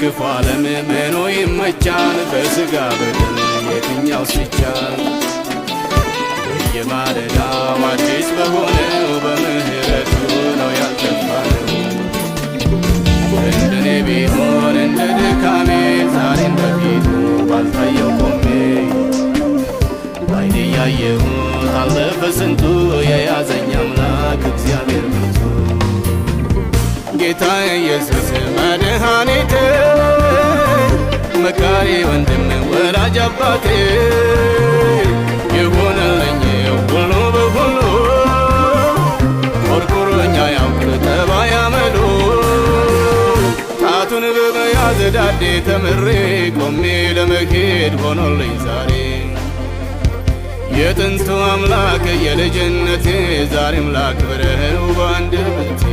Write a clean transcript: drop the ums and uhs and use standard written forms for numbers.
በክፉ ዓለም ምኑ ይመቻል? በሥጋ በደም የትኛው ሲቻል? በየማለዳው አዲስ በሆነው በምህረቱ ነው ያልጠፋነው። እንደኔ ቢሆን እንደ ድካሜ ዛሬም በፊቱ ባልታየው ቆሜ፣ ባይኔ ያየሁት አለፈ ስንቱ፣ የያዘኝ አምላክ እግዚአብሔር ብርቱ። ጌታ ኢየሱስ መድኃኒቴ፣ መካሪ ወንድም ወላጅ አባቴ፣ የሆነልኝ ሁሉ በሁሉ፣ ቆርቁሮኛ ያውቅ ጠባይ አመሉ። ጣቱን በመያዝ ዳዴ ተምሬ ቆሜ ለመሄድ ሆኖልኝ ዛሬ፣ የጥንቱ አምላክ የልጅነቴ ዛሬም ላክብረው በአንደበቴ።